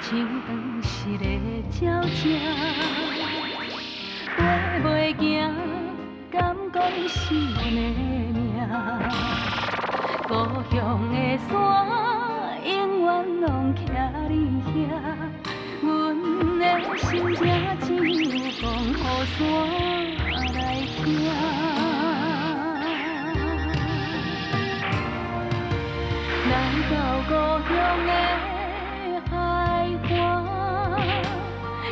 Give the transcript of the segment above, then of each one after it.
像斷失的鳥隻，飛袂行，敢講是阮的命。故鄉的山永遠攏徛佇遐，阮的心情只有講予山來聽。來到故鄉的海岸，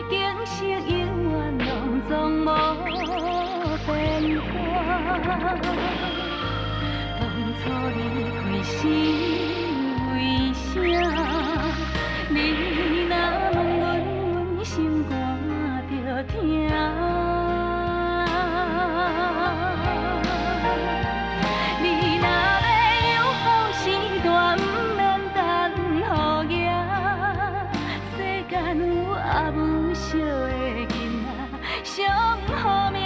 景色永遠攏總無變化。當初離開是為啥？你若問阮，阮心肝就疼。你若欲有好時段，毋免等雨行。世間有阿母惜的囡仔上好命，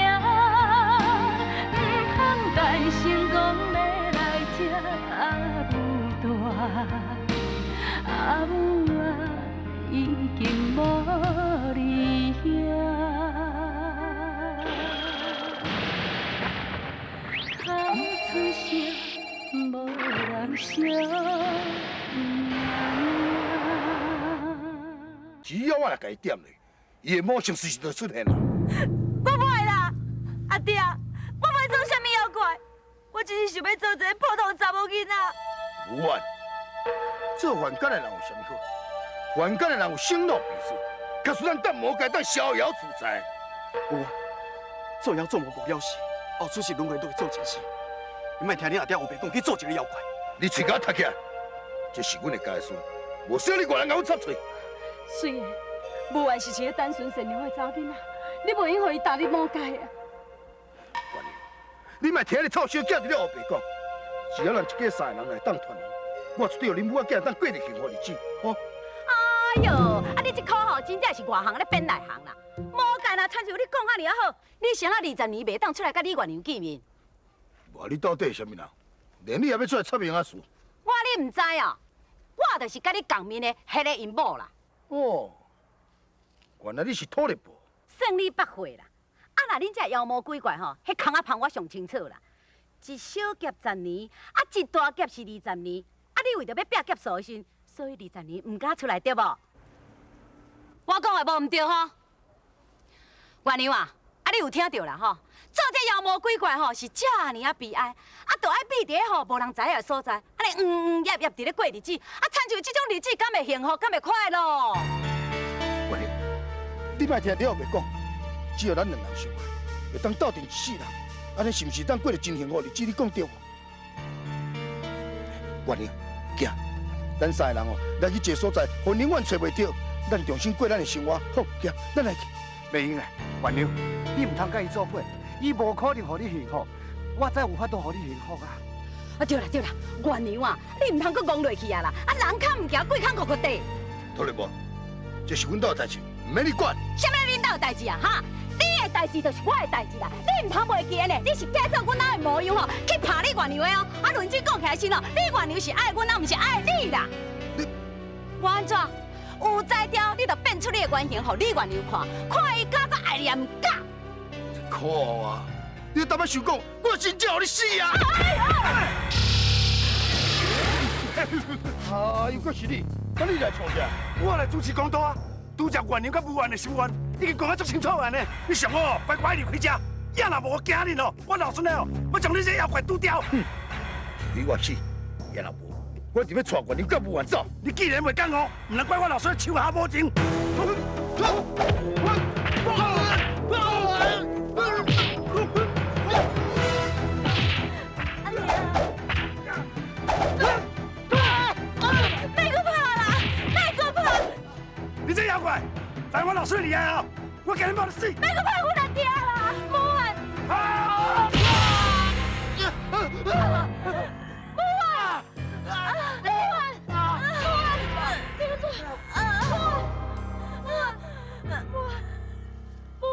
毋通等成功欲來接阿母大，阿母啊已經無佇遐。哭出聲，無人惜命。只要我來共伊點咧，伊的魔性隨時就出現啦。我無愛啦，阿爹，我無愛做啥物妖怪，我只是想欲做一個普通查某囡仔。無怨，做凡間的人有啥物好？凡間的人有生老病死，假使咱當魔界當逍遙自在。有啊，做妖做魔無了時，後出世輪迴都會做前世。你莫聽你阿爹烏白講去做一个妖怪。你喙共我踢起來，這是阮的家事，無需要你外人共阮插喙。水的，無緣是一个單純善良的查某囡仔，你袂用予伊踏入魔界啊！元娘，你莫聽你臭小囝佇咧烏白講，只要咱一家三个人來當團圓，我絕對予恁母仔囝當過著幸福日子，吼！哎喲，啊你這箍吼，真正是外行咧變內行啦！魔界若親像你講遐爾仔好，你啥啊20年袂當出來佮你月娘見面？無你到底是啥物人？連你也欲出來插閒仔事？我你毋知哦，我就是佮你仝面的彼个𪜶某啦。哦，原來你是土力婆。算你百歲啦！啊，若恁這妖魔鬼怪吼，彼空仔芳我上清楚啦。一小劫十年，啊，一大劫是二十年。啊，你為著欲拼劫數的時陣，所以二十年毋敢出來對無？我講的無毋對吼？月娘啊，啊，你有聽著啦吼？做這妖魔鬼怪吼是遮爾仔悲哀，啊，就愛避佇咧吼無人知影的所在，按呢嘸嘸曄曄佇咧過日子，啊，親像這種日子敢會幸福，敢會快樂？月娘，你莫聽了白講，只要咱兩人相愛，會當鬥陣一世人，按呢是毋是當過著真幸福日子？你講對無？月娘，行，咱三个人哦，來去一个所在，予永遠揣袂著，咱重新過咱的生活。好，行，咱來去。袂用啊，月娘，你毋通佮伊做伙，伊無可能予你幸福，我才有法度予你幸福啊！啊對啦對啦，月娘啊，你毋通閣戇落去啊啦！啊人較毋行，鬼較糊糊地。土力婆，這是阮兜的代誌，毋免你管。啥物恁兜的代誌啊？哈！你的代誌就是我的代誌啦！你毋通袂記呢，你是假做阮翁的模樣吼，去拍你月娘的哦！啊，認真講起來時哦，你月娘是愛阮翁，毋是愛你啦。你我按怎？有才調，你就變出你的原形，予你月娘看，看伊敢閣愛你抑毋敢。可惡啊！你膽仔想講，我真正予你死啊！哎又閣是你，啊你來創啥？我來主持公道啊，拄則月娘佮無緣的心願，已經講啊足清楚啊呢。你上好乖乖離開遮，也若無我今日哦，我老孫的哦，我將你這妖怪拄掉。哼，除非我死，也若無，我就欲帶月娘佮無緣走。你既然袂講哦，毋能怪我老孫手下無情。阿娘，莫閣拍啦，莫閣拍！你這妖怪，知我老孫厲害哦，我今日無你死！莫閣拍阮阿爹啦，無緣！啊！無緣！無緣！無緣！這個做，無緣！無緣！無緣！無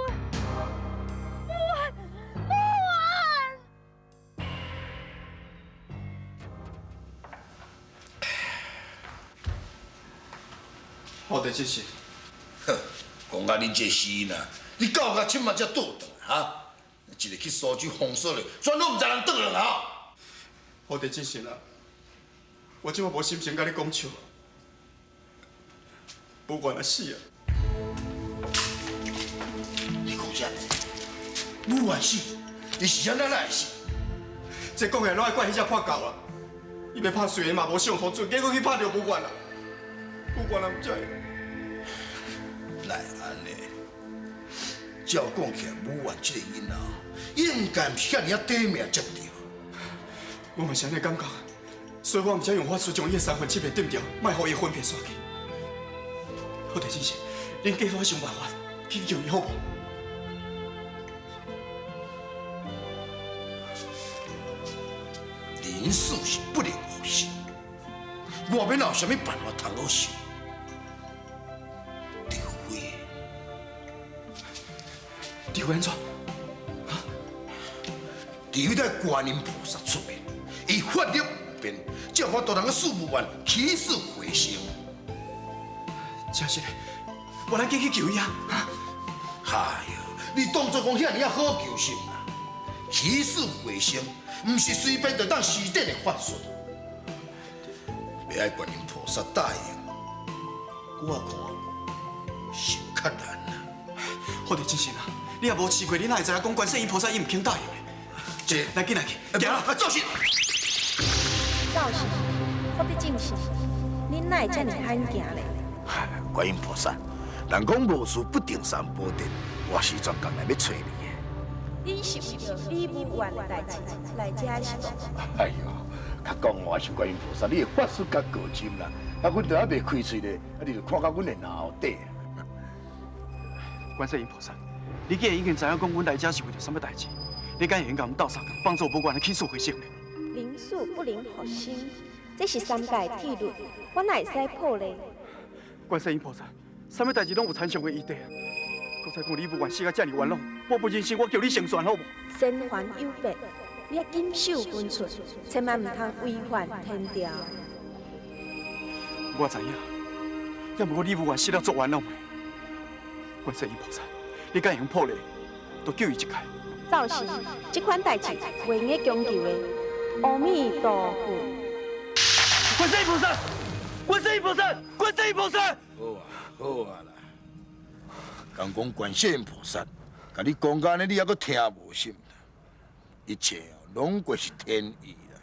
緣！好地真是。哼，讲甲恁这死囡仔，你到甲这马才倒转来哈？一个去苏州封锁咧，全拢毋知人转来啊！好地真是啦，我这马无心情佮你讲笑。不管啊死啊！你讲啥？武元死？伊是按怎来死？这讲起来拢爱怪彼只破狗啊！伊欲拍虽然嘛无上好准，结果去拍著武元啊！武元也毋知。哪会按呢？照讲起来，武元这个囡仔，应该毋是遐尔仔短命才对。我嘛是按呢感觉，所以我毋才用法术将伊的三魂七魄断掉，莫予伊魂魄散去。好地真是，恁继续想办法去救伊好无？人死是不能复生，我欲哪有啥物办法通好想？除非，除非按怎？除非得观音菩萨出面，伊法力无边，才有法度通去使武元起死回生。真是的，无咱紧去求伊啊！哎哟，你当作讲遐尔仔好求是毋啦？起死回生，毋是随便就当施展的法术。欲爱观音菩萨答应，我看是有较难啦。好地真神啊，你也无试过，你哪会知影讲观世音菩萨伊毋肯答应的？这来紧来去，行啦，走神。走神，福德正神，恁哪会遮尔罕行咧？观音菩萨，人讲无事不登三宝殿，我是专工来欲揣你的。恁是为著李武元的代志来遮是无？哎哟，较讲我是观音菩萨，你的法术较高深啦，啊，阮都犹未开喙咧，啊，你就看到阮的脑后底。观世音菩萨，你既然已经知影讲阮来遮是为著啥物代志，你敢会用共阮斗相共，帮助武元来起死回生呢？灵死不能复生，这是三界铁律，我哪会使破例？观世音菩萨，啥物代志拢有参详的余地啊！阁再讲李武元死甲遮尔冤枉，我不忍心，我求你成全好无？仙凡有变，你爱谨守分寸，千万毋通违反天条。我知影，也毋过李武元死了足冤枉的。观世音菩萨，你敢会用破例，就救伊一摆。走时，这款代志袂用得强求的。阿弥陀佛。观世音菩萨，观世音菩萨，观世音菩萨。好啊，好啊啦。人讲观世音菩萨，共你讲到按呢，你犹阁听无是毋？一切哦，拢过是天意啦。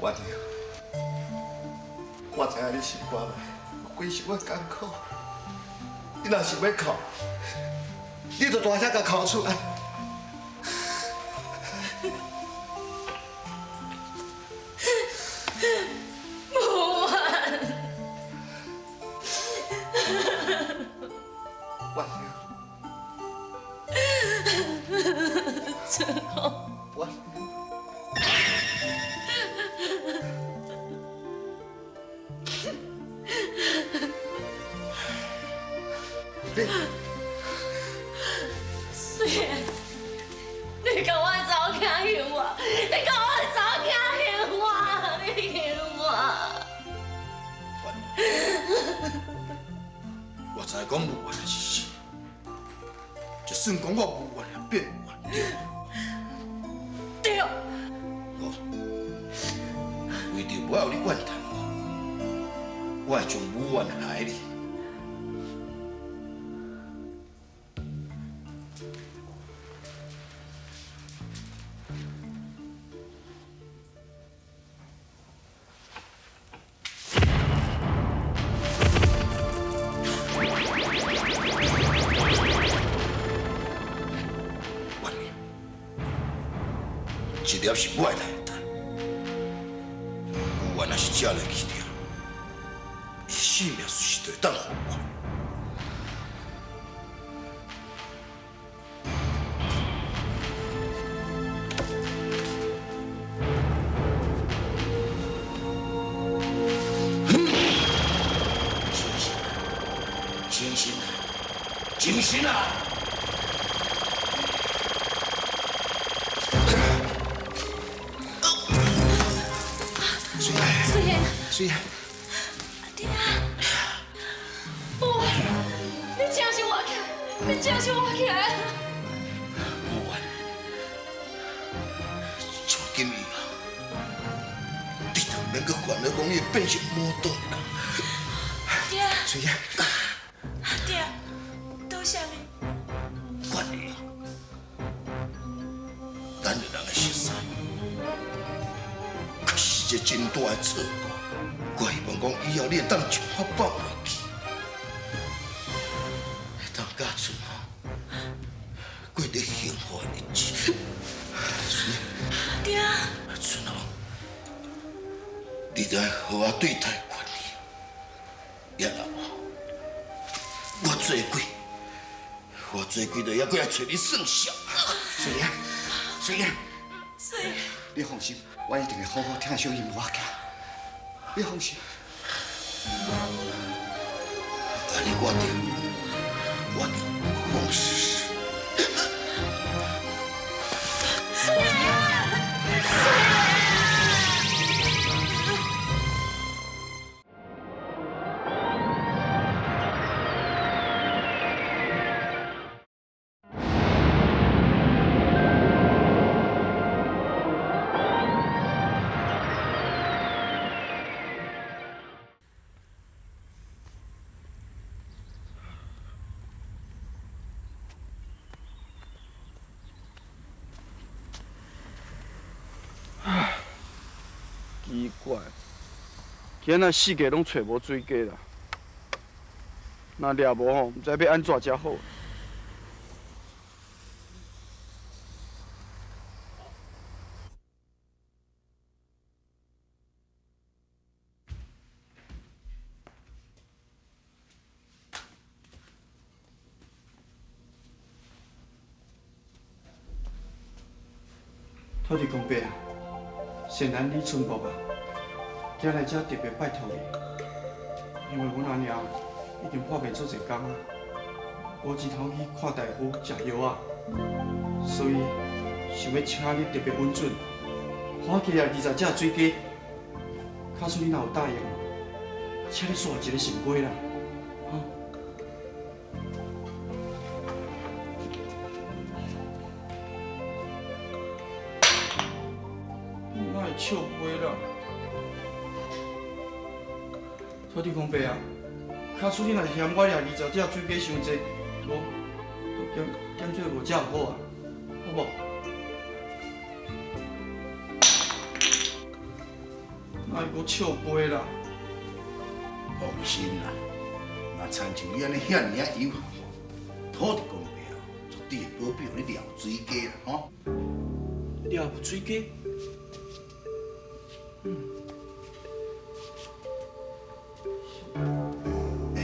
月娘，我知影你心肝内有几想要艰苦，你若是欲哭，你就大声共哭出来。武元，月娘，春红，我。你，虽然你共我的查某囝还我，你共我的查某囝还我，你还我。我知影讲武元是死，就算讲我武元也变有缘对。好，为著无爱予你怨叹我，我会将武元还你。这粒是我的内丹，武元若是食落去了，伊是性命隨時就會當復活。清醒，清醒啊！水燕，水燕，阿爹啊！哇，你真是活起來，你真是活起來啊！無怨，從今以後，你就免閣煩惱講你會變成魔道人。阿爹，水燕，阿爹，多謝你。關你，咱兩人的熟似，確實一個真大的錯誤。我希望講以後你會當將我放袂記，會當佮春紅過著幸福的日子。阿爹，春紅，你著愛好好對待關你，也若無，我做鬼，我做鬼就猶閣來揣你算數。水燕，水燕，水燕，你放心，我一定會好好疼惜𪜶母仔囝。你放心。按呢我就放心。水燕，水燕。奇怪，今仔四界攏揣無水雞啦，若掠無吼，毋知欲按怎才好。土地公伯啊，善男李春木啊，今来遮特別拜託你，因為阮阿娘已經破病足濟工啊，無錢通去看大夫、食藥啊，所以想欲請你特別允准，予我加掠20隻水雞，假使你若有答應，請你賜我一个聖杯啦，哈。哪會笑杯啦？土地公伯啊，假使你若是嫌我掠20隻水雞傷濟，無，就減做5隻就好啊，好無？哪會閣笑杯啦？放心啦，若親像你按呢遐爾仔有效，土地公伯啊，絕對會保庇予你掠水雞啦，吼！掠水雞？欸，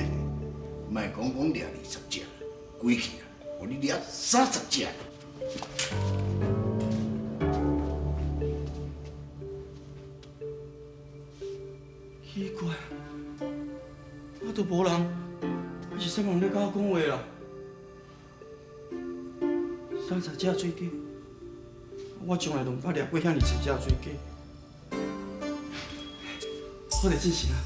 莫講講掠20隻，規氣啊，予你掠30隻。奇怪，啊，都無人，啊是啥物人咧佮我講話啦？30隻水雞，我從來都毋捌掠過遐爾濟隻水雞。好咧，進行啊！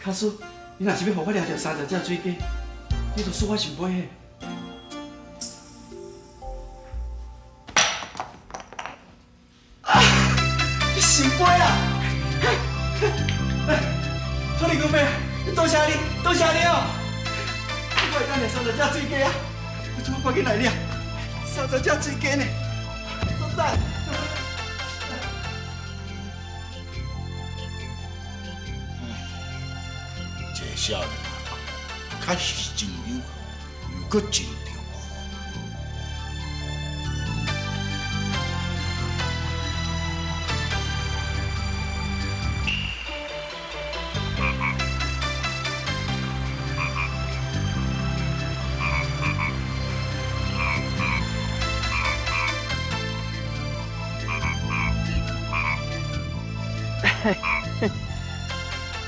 假使你若是欲予我掠著30隻水雞，你就賜我聖杯嘿。啊！聖杯啊！土地公伯，多謝你，多謝你哦！我會當掠30隻水雞啊！我這擺趕緊來掠30隻水雞呢，足讚！這個少年啊，確實是真有效，又閣真忠。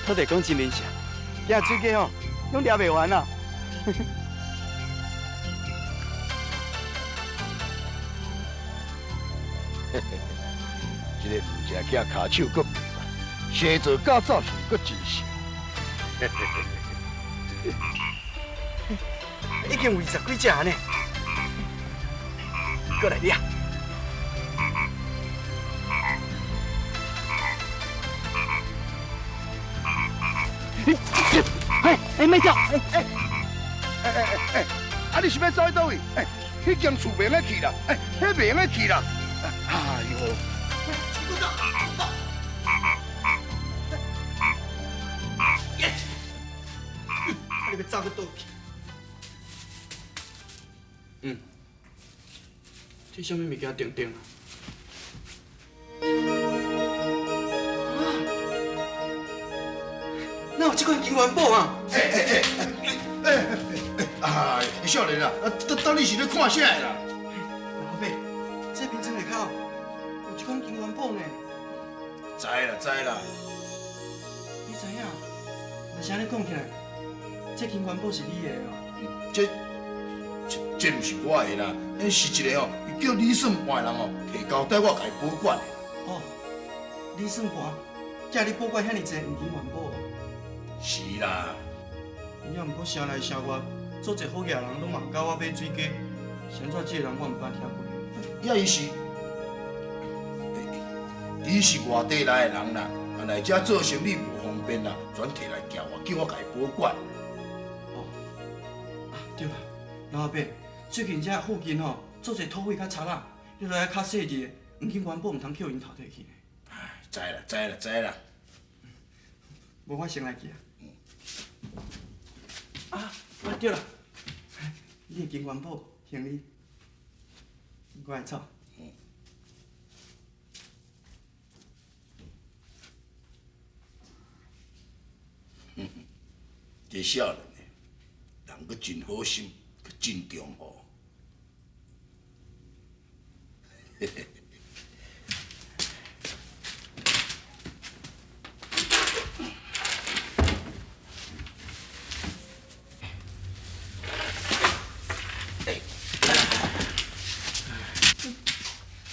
土地公真灵性，今水鸡吼拢掠袂完啊！这个毋食囝跤手阁袂歹，生做佮造型阁真像。已经有20几只呢，过来掠。哎哎，莫走！哎哎哎哎哎，啊你是欲走去佗位？哎，彼间厝袂用去啦，哎，彼袂用去啦。哎哟！走走。耶！啊你欲走去佗去？嗯，这啥物物件定定啊？哪有这款金元宝啊？哎哎哎哎哎！啊，少年啊，啊，到底是咧看啥的啦？老伯，这眠床下跤有这款金元宝呢。知啦知啦。你知影？若是按呢讲起来，这金元宝是你的哦。这毋是我的啦，彼是一个哦，叫李算盘的人哦，提交代我共伊保管的。哦，李算盘，叫你保管遐尔济黄金元宝。是啦。也毋过城内城外，足济好额人拢嘛教我买水鸡，是按怎这个人我毋捌听过。也伊是，伊是外地来的人啦，啊来遮做生意无方便啦，全提来交我，叫我共伊保管。哦，啊对啦，老阿伯，最近遮附近吼，足济土匪佮贼仔，你著爱较细腻的，黄金元宝毋通予𪜶偷提去。唉，知啦知啦知啦。无我先来去啊。啊啊对啦，你的金元宝还你，我来走。这少年的，人阁真好心，阁真忠厚。嘿嘿。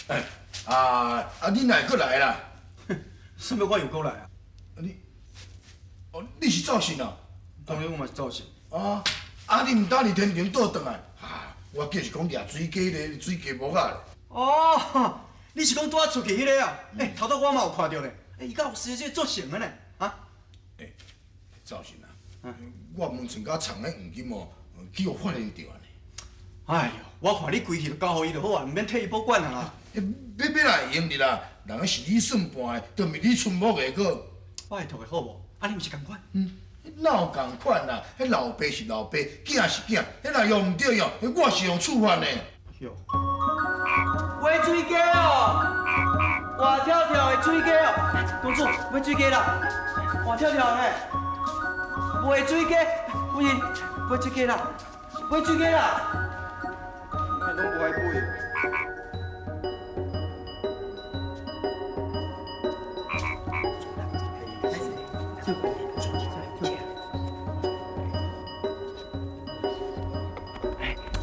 哎，啊啊！你哪会阁来啦？啥物我又阁来啊？你，哦，你是赵信啊？当然我嘛是赵信。啊啊！你毋当伫天庭倒转来？啊，我叫是讲掠水鸡咧，水鸡母仔咧。哦，你是讲拄仔出去彼个啊？欸，头拄我嘛有看著咧。欸，伊敢有生这足成的呢？啊？欸，赵信啊，我门床跤藏的黄金哦，去予发现著啊！哎哟，我看你规气就交予伊就好啊，毋免替伊保管啊啦。欲欲哪会用得啦？人彼是你算盘的，都毋是你春木的阁。拜托的好无？啊，你毋是仝款？嗯，哪有仝款啦？彼老爸是老爸，囝是囝，彼若用毋著用，我是用处罚的。哟，买水鸡哦，活跳跳的水鸡哦，公主买水鸡啦，活跳跳的，卖水鸡，夫人买水鸡啦，买水鸡啦，哪拢无爱买。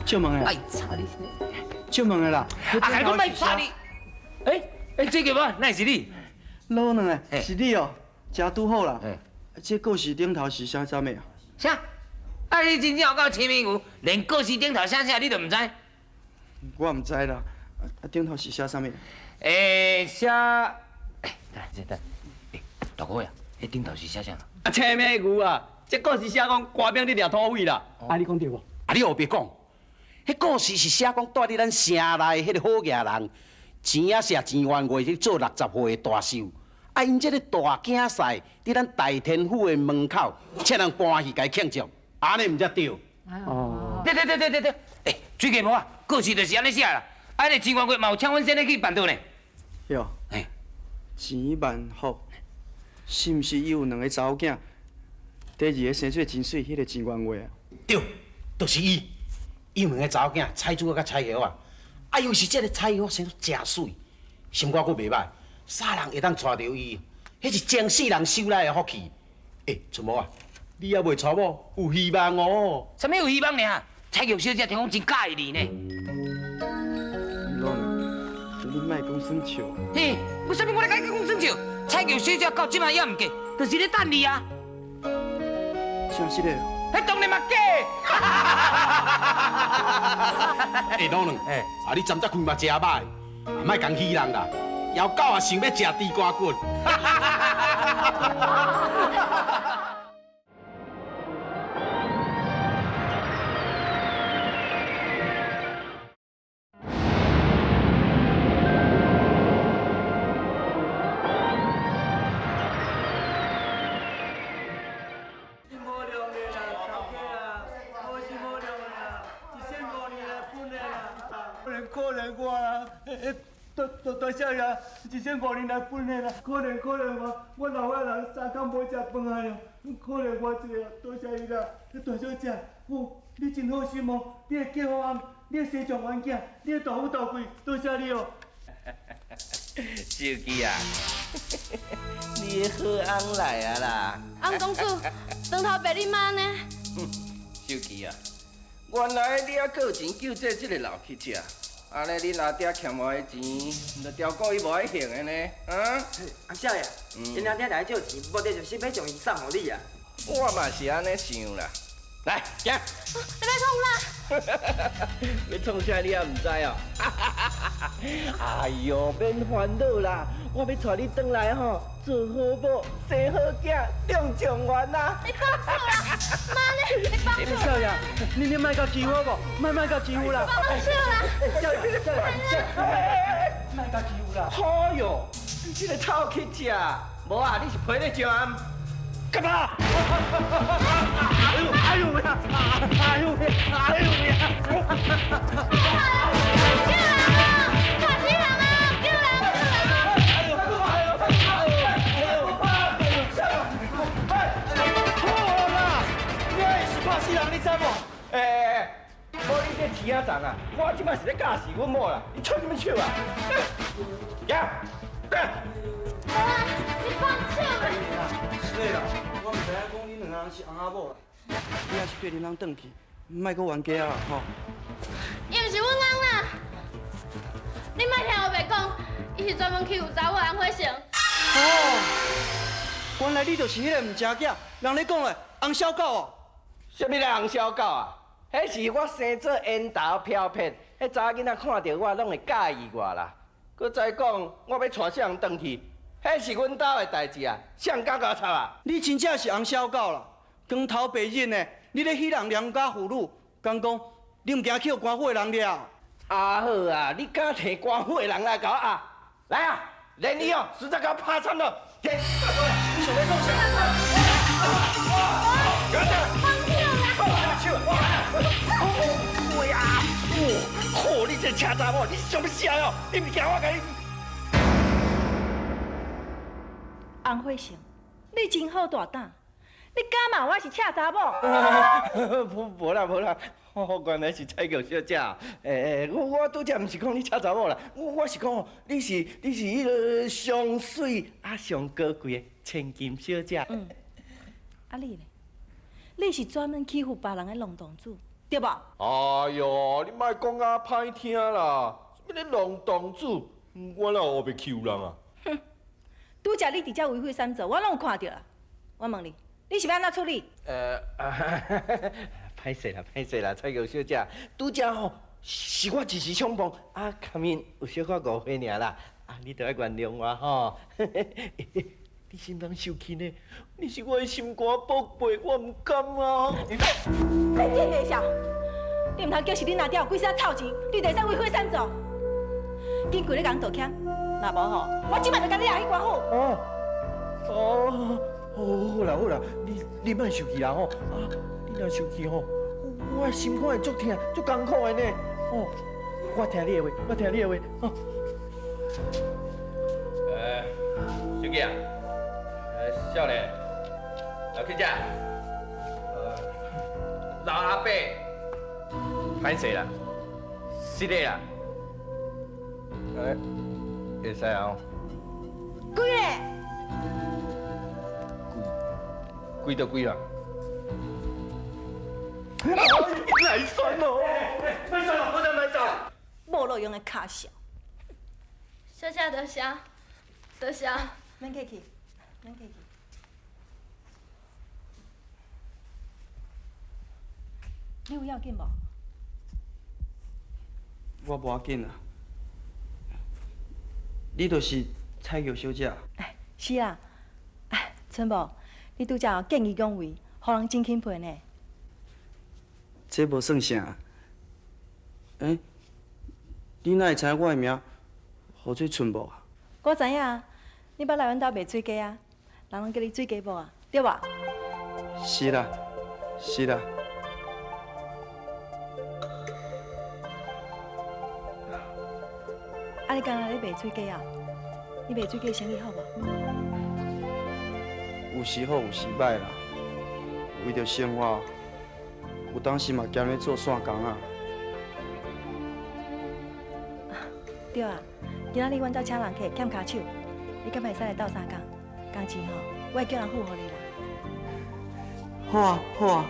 借问的，哎，操你！借问的啦，啊，讲莫吵你。欸欸，这个无，哪是你？老两个，是你哦，真拄好啦。这故事顶头是写啥物啊？啥？啊，你真正有够青面牛，连故事顶头写啥你都毋知？我毋知啦。啊，顶头是写啥物？欸，写……欸，等等，欸，大哥呀，彼顶头是写啥？啊，青面牛啊，这故事写讲官兵咧掠土匪啦。啊，你讲对无？啊，你乌白讲。彼故事是写讲，住伫咱城内彼个好额人，钱仔社钱元月去做60岁的大寿。啊，𪜶这个大囝婿伫咱大天府的门口，请人搬戏共伊庆祝，按呢毋才对。哦。对对对对对对，欸，水鸡母啊，故事就是按呢写啦。啊，彼个钱元月嘛有请阮先生去办桌呢。哟。欸。钱万福，是毋是伊有两个查某囝？第二个生做真媠，彼个钱元月啊。对，就是伊。伊有两个查某囝，彩珠仔佮彩叶仔，啊，尤其这个彩叶仔生做诚媠，心肝阁袂䆀，啥人会当娶著伊？彼是前世人修來的福氣。欸，春某啊，你猶未娶某，有希望哦。啥物有希望爾？彩玉小姐聽講真佮意你呢。老娘，你莫講耍笑。嘿，為啥物我來共你講耍笑？彩玉小姐到這擺猶毋嫁，就是咧等你啊。真實的。彼當然嘛假。欸，老娘，啊你針只開嘛誠歹，莫共欺人啦。枵狗也想欲食豬肝骨。可憐我啦！大少爺，1500年來分的啦，可憐可憐我，我老歲人三工無食飯啊了，可憐我一個，多謝伊啦，大小姐，哦，你真好心哦，你會嫁予翁，你會生狀元囝，你會大富大貴，多謝你哦。秀姬啊，你的好翁來啊啦！翁公子，長頭白你媽呢？秀姬啊，原來你猶閣有錢救濟這個老乞食。按呢，恁阿爹欠我的錢，就刁故意無愛還的呢？啊？阿少爺，恁阿爹來借錢，目的就是欲將伊送予你啊。我嘛是按呢想啦。來，行。你欲創啥？欲創啥你也毋知哦。哎喲，免煩惱啦，我欲帶你轉來吼，做好某，生好囝，中狀元啦！你放手啦，媽呢？你放手！少爺，你莫共欺負我，莫共欺負啦！放手啦！少爺，少爺，莫共欺負啦！哎喲，你這個臭乞食，無啊，你是陪咧上暗？幹嘛？哎呦哎呦呀！哎呦呀！哎呦呀！救人啊！嚇死人啊！救人！哎呦哎呦哎呦哎呦！好啦，你是拍死人，你知無？欸欸，無你這錢仔重啊！我這擺是咧教示阮某啦，你唱什麼手啊？行，啊！你放手啦！是啦，我毋知影講恁兩个人是翁仔某啦，你若是綴恁翁轉去，莫閣冤家啊吼！伊毋是阮翁啦，你莫聽烏白講，伊是專門欺負查某翁火成。哦，原來你就是彼個毋食囝，人咧講的紅痟狗哦。啥物啦紅痟狗啊？彼是我生做緣投飄撇，彼查某囡仔看著我攏會佮意我啦。閣再講，我欲帶啥人轉去，彼是阮兜的代誌啊，誰人敢共我插啊？你真正是紅痟狗啦，光頭白日的，你咧欺人良家婦女，敢講你毋驚去予官府的人掠？啊好啊，你敢提官府的人來共我壓？來啊，連你哦，實在共我拍慘了！你想欲創啥？放手啦！放手！呀！哦，你這個車查某，你想欲死哦？你毋驚我共你？翁火成，你真好大膽，你敢罵我是赤查某？無啦無啦，原來是彩玉小姐。欸，我拄才毋是講你赤查某啦，我是講你是彼个上媠啊上高貴的千金小姐。嗯。啊你咧？你是專門欺負別人的浪蕩子，對無？哎喲，你莫講甲歹聽啦，啥物咧浪蕩子，我哪有烏白欺負人啊？哼，拄才你佇遮為非三做，我攏有看著啦。我問你，你是欲按怎處理？歹勢啦，歹勢啦，彩玉小姐，拄才吼是我一時衝動，啊，佮𪜶有小可誤會爾啦，啊，你著愛原諒我吼。你心通受氣呢？你是我的心肝寶貝，我毋甘啊！你真袂笑，你毋通叫是恁阿爹有幾身臭錢，你就會使為非三做。緊跪咧共人道歉，若無吼，我這擺就共你押去官府。哦哦，好啦好啦，你莫生氣啦吼，啊，你若生氣吼，我心肝會足疼、足艱苦的呢。哦，我聽你的話，我聽你的話。哦。小姐啊，少年，老乞食，老阿伯，歹勢啦，失禮啦，欸，會使啊？幾个？贵就贵啦。来算咯，卖算咯，我才卖走。无路用的卡笑。小姐多谢，多谢。免客气，免客气。你有要紧无？我无要紧啊。你就是蔡玉小姐。是啊，哎，春宝，你拄才见义勇为，予人真钦佩呢。这无算啥。欸，你哪会知影我的名号做春木啊？我知影，你捌来阮兜卖水鸡啊，人拢叫你水鸡母啊，对无？是啦，是啦。啊，你敢若咧卖水鸡啊？你卖水鸡生意好无？有时好，有时歹啦。为著生活，有当时嘛兼咧做散工啊。对啊，今仔日阮兜请人客欠跤手，你敢会使来斗相共？工钱吼，我会叫人付予你啦。好啊，好啊。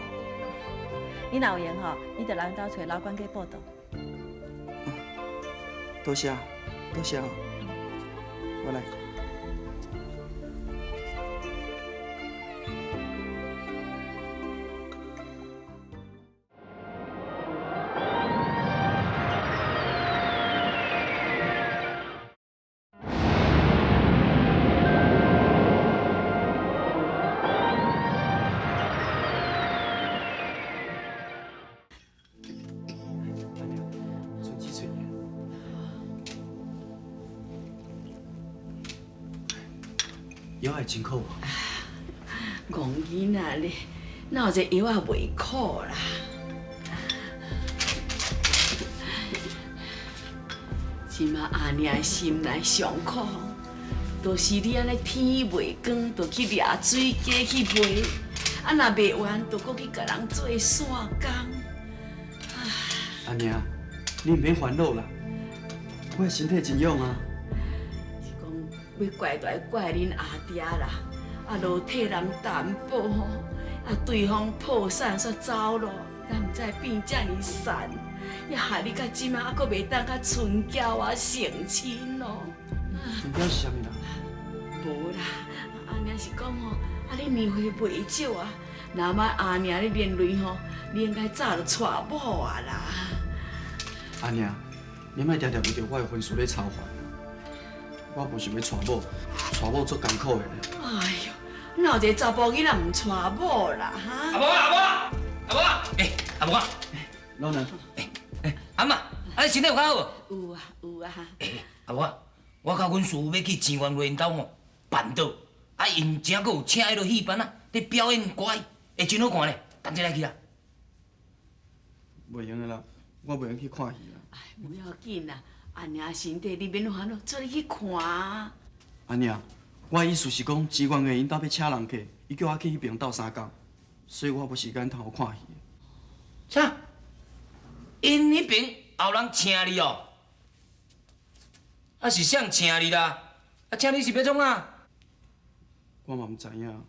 你若有闲吼，你就来阮兜揣老管家报到。多谢，多谢，我来。药会真苦无？戆囡仔咧，哪有一个药仔袂苦啦？这马阿娘心内上苦，就是你按呢天袂光，就去掠水鸡去卖，啊若卖完，就阁去共人做散工。阿娘，你毋免烦恼啦，我的身体真勇啊。欲怪就爱怪恁阿爹啦，啊，无替人担保吼，啊，对方破产煞走咯，敢毋知变这尔散，也害你到这马犹阁袂当佮春娇啊成亲咯。春娇是啥物人？无啦，阿娘是讲吼，啊，你年岁袂少啊，若莫阿娘咧连累吼，你应该早就娶某啊啦。阿娘，你莫定定为著我的婚事咧操烦。我无想欲娶某，娶某足艰苦的。哎呦，哪有一个查埔囡仔毋娶某啦？哈！阿母啊，阿母啊，阿母啊，欸，阿母啊，老娘，欸欸，阿嬷，啊你身体有较好无？有啊有啊。欸，阿母啊，我佮阮师傅欲去钱元会𪜶兜吼办桌，啊𪜶正阁有请彼落戏班啊，咧表演歌仔戏，会真好看咧，同齐来去啦。袂用的啦，我袂用去看戏啦。哎，无要紧啦。阿娘身体你免烦恼，做你去看啊。阿娘，我的意思是讲，钱元会𪜶兜欲请人客，伊叫我去彼边斗相共，所以我无时间通好看戏。啥？𪜶彼边也有人请你哦？啊是谁请你啦？啊请你是欲创啥？我嘛毋知影。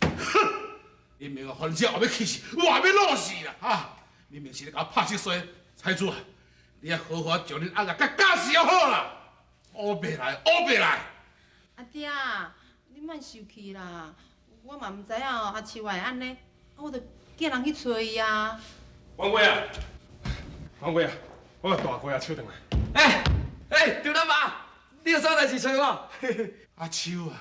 哼！明明哦，反正后欲去死，我欲落死啦！哈！明明是咧共我拍七衰，财主啊！你爱好好将恁翁仔共教死好啦，乌白来，乌白来！阿爹，你莫生气啦，我嘛毋知影哦，阿秋会按呢，啊，我就叫人去揣伊啊。王贵啊，王贵啊，我共大哥阿秋转来。欸欸，张老爸，你有啥代志揣我？阿秋啊，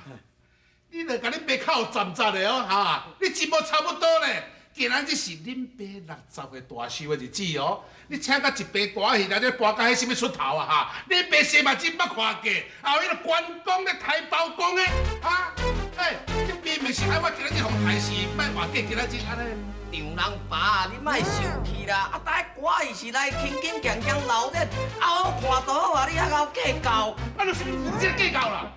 你著共恁爸较有站站的哦，哈，你真无差不多咧。今仔日是恁爸60岁大寿的日子哦，你请到一排歌戏来咧搬到彼啥物出头啊哈？恁爸生嘛真捌看过，还有彼个关公咧抬包公的，哈？欸，这明明是爱我今仔日予刣死，莫话过今仔日按呢。丈人爸，你莫生气啦！啊，逐个歌戏是来轻轻强强闹热，啊好看就好啊，你还𠢕计较？啊，就是你这计较啦！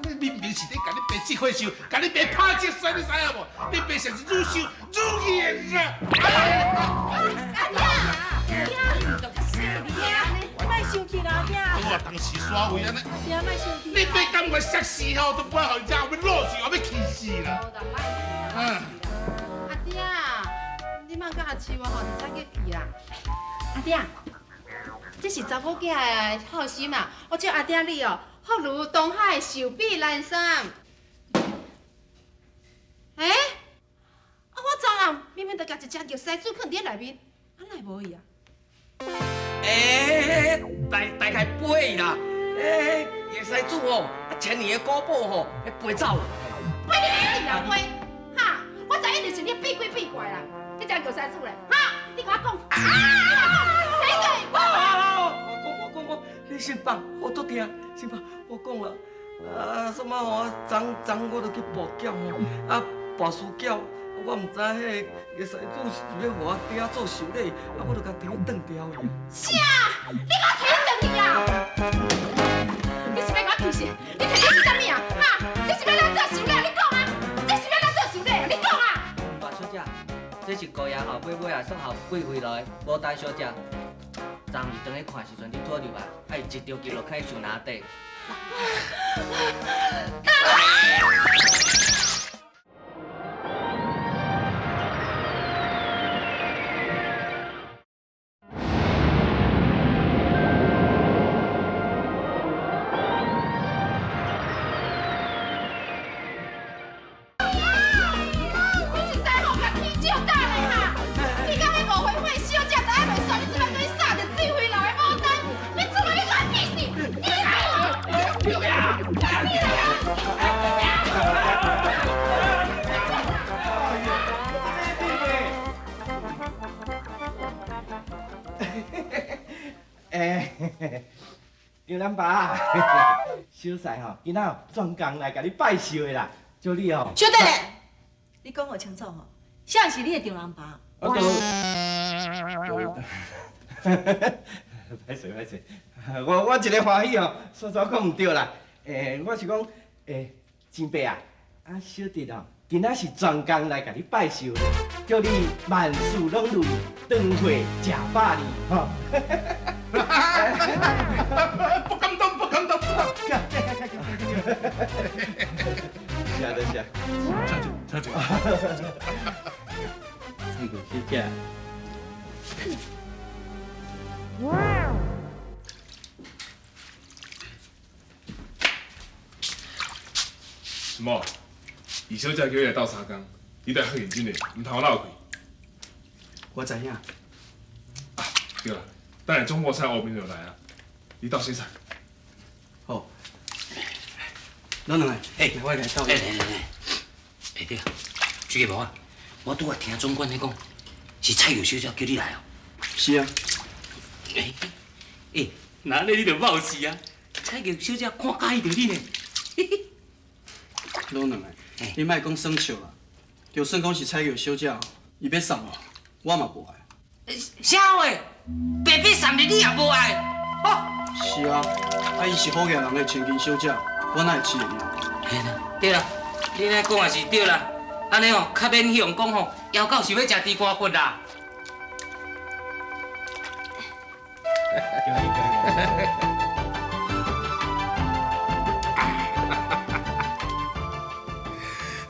你明明是咧共你爸积火烧，共你爸拍积水，你知影无？你爸是愈想愈赢啊！阿囝，莫生气啦，阿囝。我当时耍位按呢。阿囝，莫生气。你爸甘愿摔死吼，都不爱予遮后欲落死，后欲气死秋啊吼，就早激去啦。阿爹，这是查某囝的孝心啊！我祝阿爹你哦，福如东海，寿比南山。欸？啊，我昨暗明明就共一只玉狮子囥伫内面，啊，哪会无伊啊？欸，大大概飞啦！欸，玉狮子哦，啊，千年的古宝吼，飞走。飞你去死啦飞！哈，我知影就是你变鬼变怪啦！这只玉狮子咧，哈，你共我讲，啊，你讲，我讲我讲我，你先放，我足疼，先放，我讲啦，啊，什么吼，昨昨我就去跋筊吼，啊，跋输筊。我毋知彼个玉狮子是欲予我爹做寿礼，啊，我就共提转掉去。啥？你共我提转去啊？你是欲共我气死？你提的是啥物啊？哈？这是欲怎做寿礼？你讲啊！这是欲怎做寿礼？你讲啊！马小姐，这是姑爷吼买买啊，送予贵妃落的牡丹小姐。昨昏伊转去看时阵，你拄入来，啊，伊一着急就开树篮底。张南爸，小婿吼，今仔专工来共你拜寿的啦，祝你哦。小弟咧，你讲予清楚吼，啥是你的丈人爸？我都，歹势歹势，我一个欢喜吼，说煞讲毋对啦。欸，我是讲，欸，钱伯啊，啊小弟吼，今仔是专工来共你拜寿的，祝你万事拢如意，长岁食百年吼。不敢当，不敢当，不敢。谢多谢。小姐，小姐。这个小姐。什么？二小姐叫你来斗相共，你得较认真的，毋通闹开。我知影。啊，对啦，等下中国菜后面就来啊，你斗洗菜。好。老两个，哎，我来斗。来来来，哎对，朱家无啊，我拄仔听总管咧讲，是蔡玉小姐叫你来哦。是啊。哎，哎，那按呢你就冒失啊！蔡玉小姐看佮意著你呢。老两个，你莫讲耍笑啦，就算讲是蔡玉小姐，伊欲送我，我嘛无爱。啥话？白白送你，你也无爱？是啊，啊伊是好额人的千金小姐，我哪会饲会伊？嘿啦，对啦，你按呢讲也是对啦。按呢哦，较免去用讲吼，枵狗想欲食猪肝骨啦。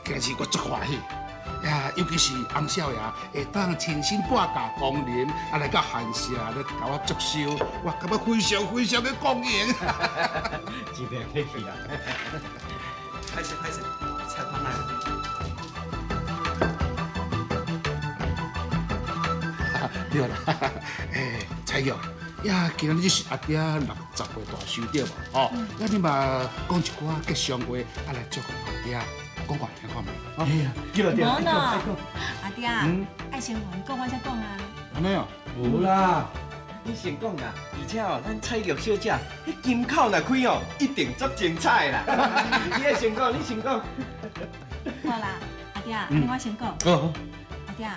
今日我足欢喜，呀，尤其是翁少爷会当亲身拜驾光临，啊来到寒舍来共我祝寿，我感觉非常非常的光荣。真袂客气啦。歹势歹势，菜盘来了。对啦，欸，彩玉，呀，今仔日是阿爹60岁大寿对无？吼，那你嘛讲一寡吉祥话，啊来祝福阿爹，讲看听看觅。哎呀，对对，无呢，阿爹，爱先互𪜶讲，我才讲啊。按呢哦？无啦，你先讲啦，而且哦，咱彩玉小姐，彼金口若开哦，一定足精彩啦。你爱先讲，你先讲。好啦，阿爹，按呢我先讲。好。阿爹，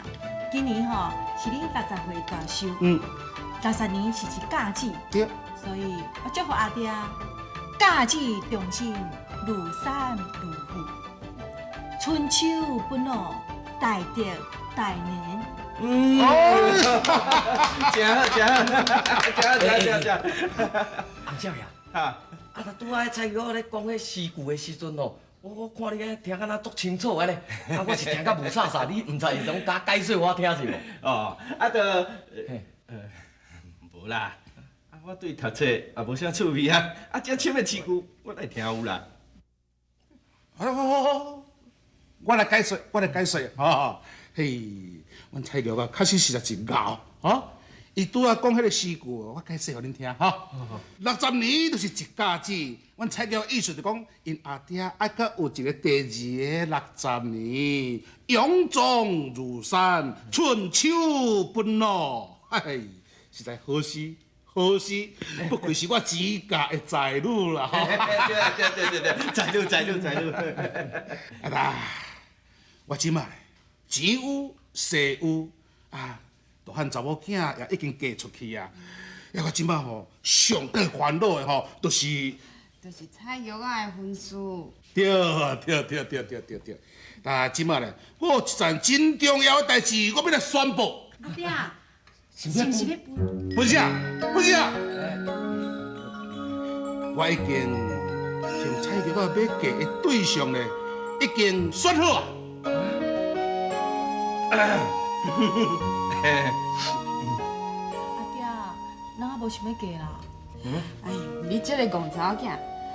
今年吼是恁60岁大寿。60年是一甲子。对。所以我祝福阿爹，甲子长生，如山如虎，春秋不老，大德大年。嗯。真好，真好，真好，真好，真好。翁少爷，啊，拄仔蔡玉咧讲彼诗句的时阵哦，我看你安聽敢若足清楚按呢，啊，我是聽甲霧煞煞，你毋知會當共解說予我聽是無？哦，啊，就，無啦，啊，我對讀冊也無啥趣味啊，啊，這深的詞句我哪會聽有啦？好好好好，我來解說，我來解說，吼，嘿，阮蔡玉啊，確實實在真𠢕，吼。伊拄仔講彼个詩句，我解釋予恁聽吼。60年就是一甲子，阮蔡玉意思就講，𪜶阿爹愛閣有一个第二个六十年，勇壯如山，春秋不老。哎，實在好詩，好詩，不愧是我錢家的才女啦！對對對對對，才女才女才女。阿達，我這擺錢有勢有啊。大漢查某囝也已經嫁出去啊！啊，我這擺吼上蓋煩惱的吼，就是就是蔡玉仔的婚事。對對對對對對對。啊，這擺咧，我有一件真重要的代誌，我欲來宣布。阿爹，是毋是欲分？分啥？分啥？我已經將蔡玉仔欲嫁的對象咧，已經選好啊。阿爹，人也無想欲嫁啦。哎，你這個戇查某囝，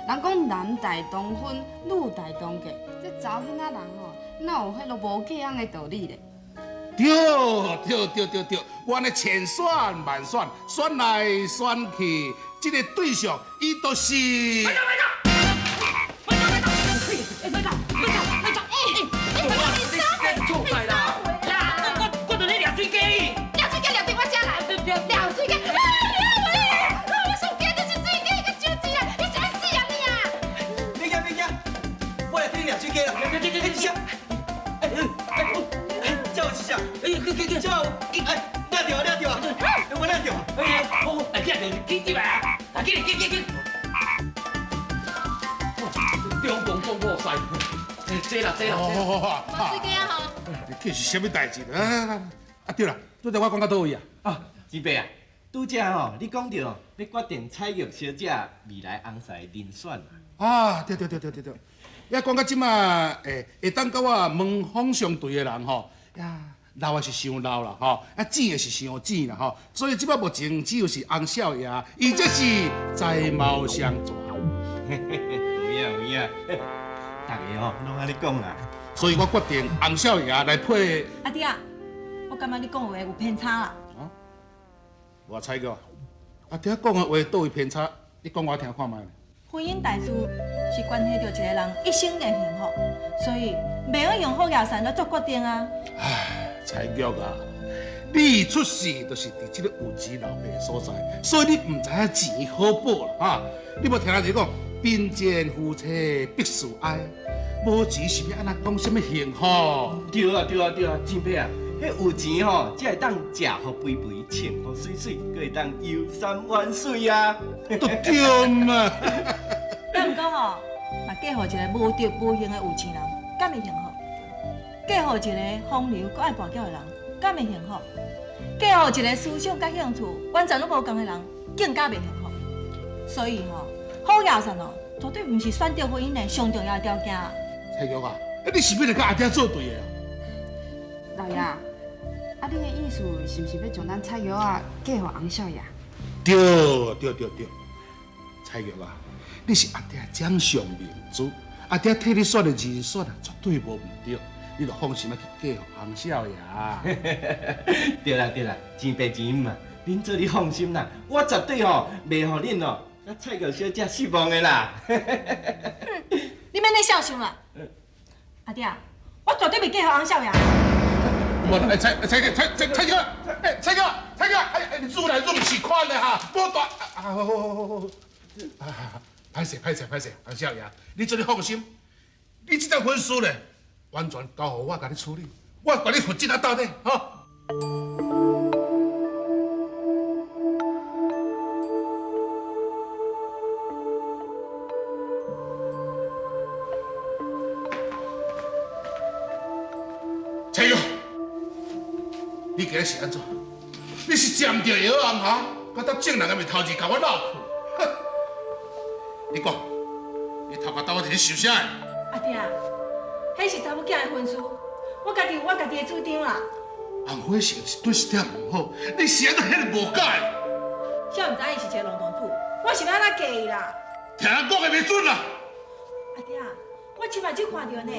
人講男大當婚，女大當嫁，這查某囡仔人吼，哪有彼啰無嫁翁的道理咧？對對對對對，我按呢千選萬選，選來選去，這个對象伊就是。這啦這啦，無水雞啊吼！你這是啥物代誌？啊啊對啦，拄才我講到佗位啊？啊，錢伯啊，拄才吼，你講著欲決定蔡玉小姐未來翁婿人選啊。對對對對對對，也講到這馬，會會當佮我門風相對的人吼，呀，老的是傷老啦吼，啊錢的是傷錢啦吼，所以這擺目前只有是翁少爺，伊這是才貌雙全。有影有影。逐个吼攏按呢講啦，所以我決定翁少爺來配。阿爹啊，我感覺你講的話有偏差啦。無彩玉，阿爹講的話佗位偏差？你講我聽看覓。婚姻大事是關係著一個人一生的幸福，所以袂用用好額善來做決定啊。唉，彩玉啊，你出世就是佇這個有錢老爸的所在，所以你毋知影錢好寶啦哈。你無聽人哋講，貧賤夫妻百事哀。無錢是欲按怎講啥物幸福？對啊對啊對啊，錢伯啊，彼有錢吼，才會當食予肥肥，穿予媠媠，閣會當遊山玩水啊！都對嘛。啊，毋過吼，嘛嫁予一个無德無行的有錢人，敢會幸福？嫁予一个風流閣愛跋筊的人，敢會幸福？嫁予一个思想佮興趣完全攏無仝的人，更加袂幸福。所以吼，好額善哦，絕對毋是選擇婚姻的上重要的條件。蔡玉啊，你是欲來佮阿爹做對的啊？老爺，啊，你的意思是毋是欲將咱蔡玉仔嫁予翁少爺？對對對對，蔡玉啊，你是阿爹掌上明珠，阿爹替你選的人選啊，絕對無毋對，你著放心仔去嫁予翁少爺。對啦對啦，錢爸錢母啊，恁做你放心啦，我絕對吼袂予恁哦，佮蔡玉小姐失望的啦。你免咧笑傷啦，阿爹，我絕對袂嫁予翁少爺。我哎蔡蔡蔡蔡蔡哥，哎蔡哥蔡哥，哎哎，你愈來愈毋是款的哈，無大啊好好好好好，歹勢歹勢歹勢，翁少爺，你做你放心，你這樁婚事咧，完全交予我共你處理，我共你負責啊到底，吼。蔡玉，你今日是按怎？你是食毋著藥啊？哈，閣搭眾人的面頭前共我鬧去？哼！你講，你頭殼兜我是咧想啥？阿爹，彼是查某囝的婚事，我家己有我家己的主張啦。红火成是对是点毋好，你是按怎遐尔无解？谁毋知伊是一个浪荡子，我是欲按怎嫁伊啦？听人讲的袂准啦。阿爹，我亲目睭看著呢，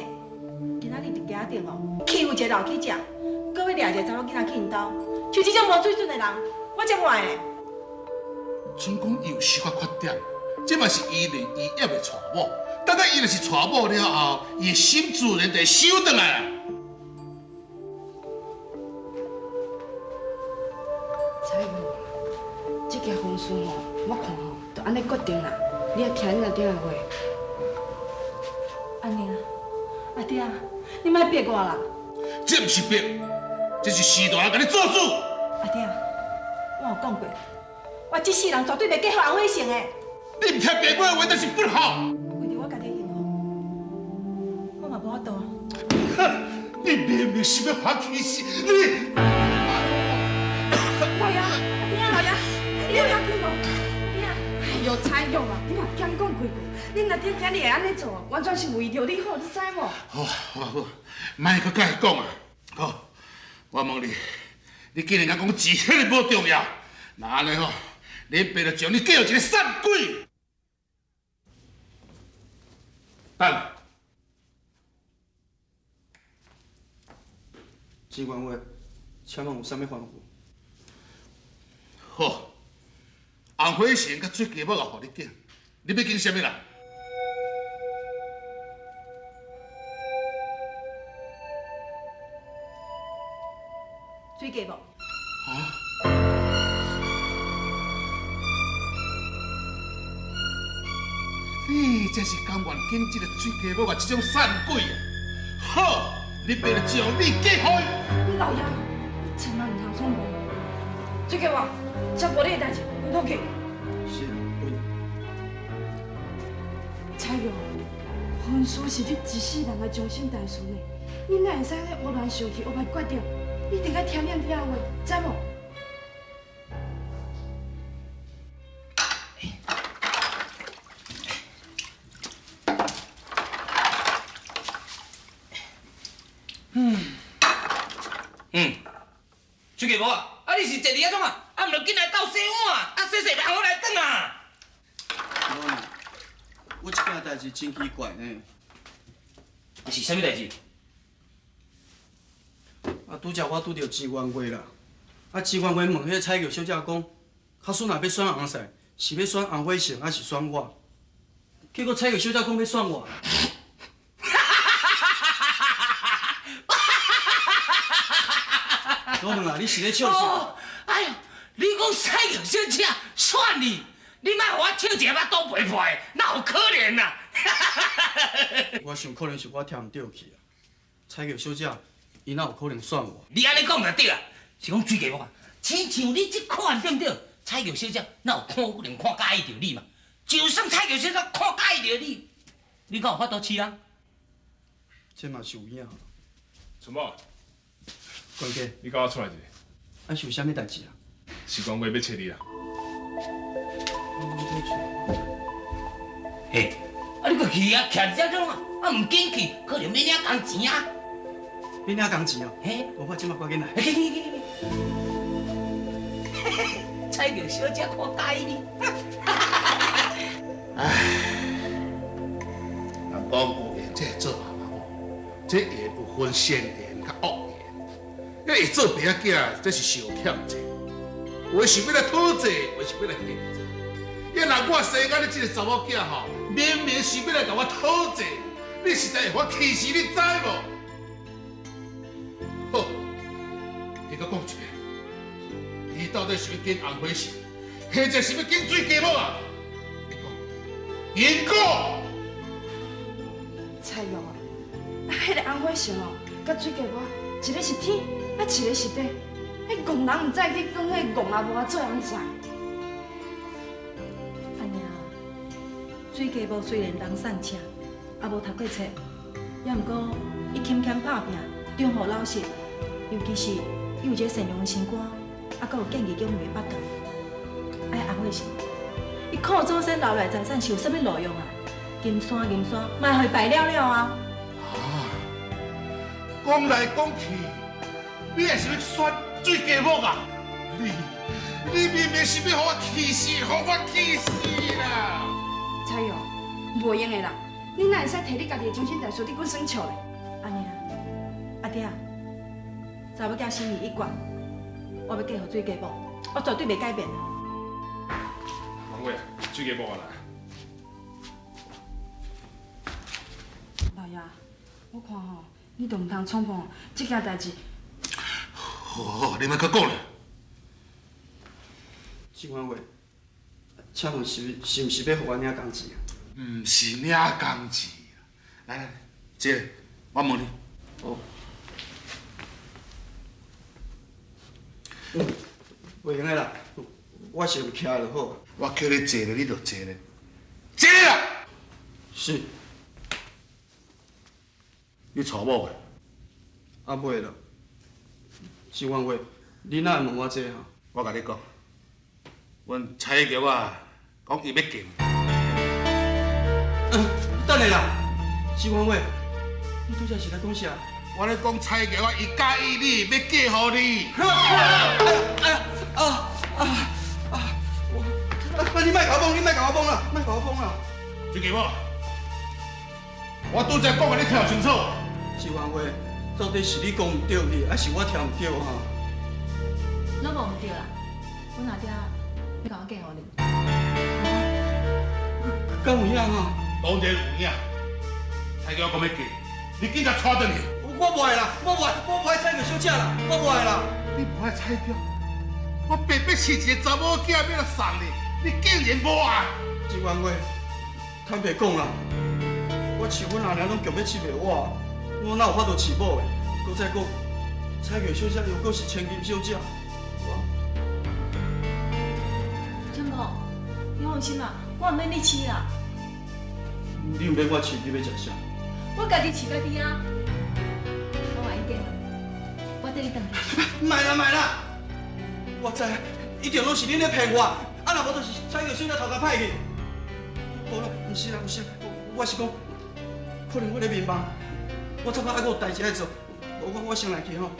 今仔日伫街仔顶哦，欺负一个老乞食，阁欲掠一个查某囡仔去𪜶兜，像这种无水准的人，我才无爱呢。准讲伊有小可缺点，这嘛是伊连伊也袂娶某。等下伊若是娶某了后，伊的心自然就会收转来啦。彩玉，这件婚事吼，我看吼，就按呢决定啦。你爱听恁阿爹的话。按呢，阿爹，你莫逼我啦。这毋是逼，这是时代共你做主。阿爹，我有讲过，我这世人绝对袂嫁予洪伟成的。你毋听爸母的话，就是不好。为著我家己的幸福，我嘛无法度啊。你明明是欲予我气死，你！老爷，老爷，你有要紧无？哎哟，彩玉啊，你嘛减讲几句，恁阿爹今日会按呢做，完全是为著你好，你知无？好，好，好，莫阁共伊讲啊！好，我问你，你既然讲钱彼个无重要，那按呢吼，恁爸就将你嫁予一个散鬼。等。钱元月，请问有啥物吩咐？好，红火神佮水鸡母也予你拣，你欲拣啥物人？水鸡母。啊？你这是甘愿拣这个水鸡母啊，这种散鬼啊！好，你爸就将你嫁予伊。老爷，你千万毋通创无。水鸡母，这无你的代志，滚倒去。是，滚。彩玉，婚事是你一世人的终身大事呢，你哪会使按呢胡乱想气、胡乱决定？你一定爱听恁爹的话，知无？水鸡母啊，啊你是坐伫遐创啊？啊，毋就紧来斗洗碗，啊洗洗然后来转啊。我这件代志真奇怪呢。是啥物代志？啊，拄才我拄著钱元月啦。啊，钱元月问彼个彩玉小姐讲，假使若欲选红赛，是欲选洪火成，抑是选我？结果彩玉小姐讲欲选我。老问啊，你是咧笑啥？哦，哎呦，你讲彩玉小姐选你，你莫予我笑一个腹肚肥肥，哪有可能啊？我想可能是我听毋对去啊。彩玉小姐，伊哪有可能选我？你按呢讲就对啊，是讲水鸡母啊，亲像你这款对毋对？彩玉小姐哪有可能看佮意著你嘛？就算彩玉小姐看佮意著你，你敢有法度饲人？这嘛是有影。春宝，关家，你佮我出来一下。啊，是有啥物代志啊？是关月欲揣你啦。嘿，啊你阁去啊，徛伫遮创啊？啊毋紧去，可能欲领工钱啊。欲领工钱哦？嘿，无我这马赶紧来。去去去去。彩玉小姐看佮意你。唉，人讲有缘才会做爸爸母，这缘有分善缘佮恶缘。那会做爸仔囝，这是受欠债。有的是欲来讨债，有的是欲来还债。也若我生甲你这个查某囝吼，明明是欲来共我讨债，你实在会予我气死，你知无？好，你阁讲一遍，你到底是欲拣红火神，或者是欲拣水鸡母啊？你讲，因果。彩玉啊，啊，彼个红火神哦，佮水鸡母，一个是天，啊，一个是地。彼戆人毋知去讲彼戆阿母仔做红婿。阿娘，水鸡母虽然人散赤，也无读过册，也毋过伊勤俭拍拼，忠厚老实，尤其是伊有一个善良的心肝，啊，阁有见义勇为的腹肚。哎，红火神，伊靠祖先留来财产是有啥物路用啊？金山银山，嘛會敗了了啊！講來講去，你也是欲選水雞母啊？你明明是欲予我氣死，予我氣死啦！彩玉，袂用的啦，你哪會使提你家己的終身大事，你閣耍笑咧？阿娘，阿爹，查某囝心意已決，我欲嫁予水雞母，我絕對袂改變。王偉，水雞母啊來。老爺，我看吼，你都毋通衝破這件代誌。好，好，你莫閣講啦。警官話，請問是毋是欲予我領工錢啊？毋是領工錢，來來，坐，我問你。哦。袂用的啦，我是用徛就好。我叫你坐咧，你就坐咧，坐啦。是。你娶某未？啊未啦。警官話，你哪會問我這哈？我共你講，阮彩玉啊，講伊欲嫁。等下啦，警官話，你拄才是咧講啥？我咧講彩玉啊，伊佮意你，欲嫁予你。哎呀啊啊啊！我啊！你莫共我講，你莫共我講啦，莫共我講啦。水雞母，我拄才講的你聽有清楚？警官話，到底是你講毋對去，還是我聽毋對哈？攏無毋對啦，阮阿爹欲共我嫁予你。敢有影啊？當然有影。彩玉講欲嫁，你緊共娶轉去。我無愛啦，我無愛，我無愛彩玉小姐啦，我無愛啦。你無愛彩玉，我白白飼一个查某囝欲來送你，你竟然無愛？警官話，坦白講啦，我飼阮阿娘攏強欲飼袂活，我哪有法度飼某的？閣再講，彩玉小姐又閣是千金小姐，我。春寶，你放心啦，我毋免你飼啦。你毋免我飼，你欲食啥？我家己飼家己啊。我話已經，我綴你轉去。莫啦莫啦，我知，一定攏是恁咧騙我，啊若無就是彩玉小姐頭殼歹去。無啦，毋是啦，毋是，我是講，可能我咧眠夢，我早較猶閣有代誌愛做，無我先來去吼，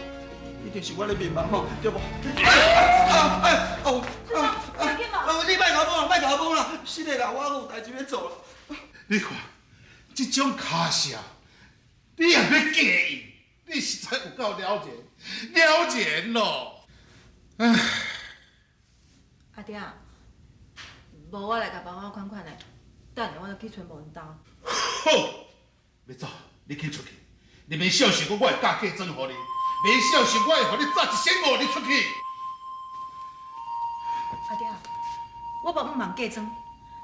一定是我咧眠夢吼，對無？啊哎哦啊啊！你莫共我講啦，莫共我講啦，是的啦，我猶閣有代誌欲做啦。你看，這種跤數，你也欲嫁伊？你實在有夠了錢，了錢咯！唉，阿爹，無我來共爸我款款的，等下我就去揣無𪜶兜。好，欲走，你去出去。你免相信我，我會加嫁妝予你；免相信我會予你早1500你出去。阿爹，我無毋茫嫁妝，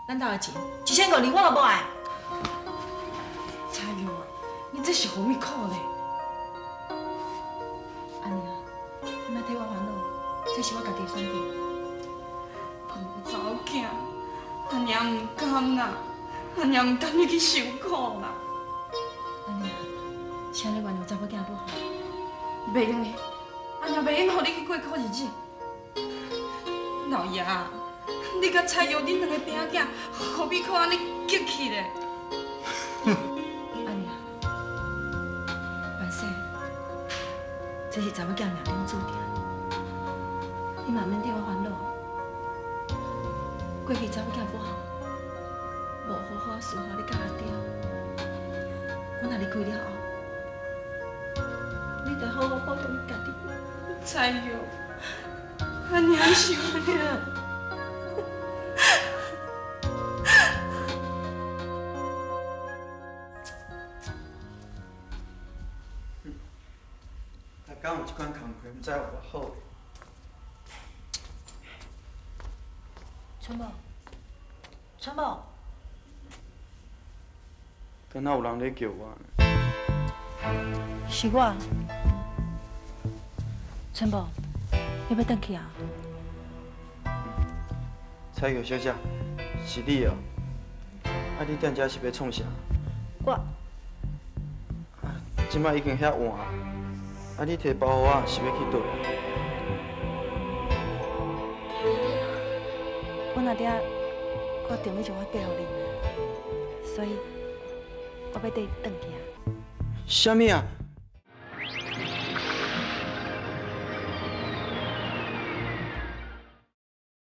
咱兜的錢1500你我嘛無愛。彩玉啊，你這是何物苦咧？阿娘，你莫替我煩惱，這是我家己的選擇。戇查某囝，阿娘毋甘啦，阿娘毋甘你去受苦啦。阿娘，請你原諒查某囝不好。袂用的，阿娘袂用予你去過苦日子。老爺，你佮彩玉恁兩个囝仔，何必閣按呢激氣咧？阿娘，萬歲，這是查某囝命中注定，你嘛免替我煩惱。過去查某囝不好，無好好侍候你佮阿爹。我若離開了後，你著好好保重你家己。彩玉，阿娘想你。逐工有這款工課，毋知有偌好。春寶，春寶，敢若有人咧叫我？是我，春寶，你欲轉去啊？彩玉小姐，是你哦。啊，你踮遮是欲创啥？我。啊，這擺已經遐晚，啊，你提包予我是欲去佗？阮阿爹決定欲將我嫁予你，所以我欲綴你轉去啊。啥物啊？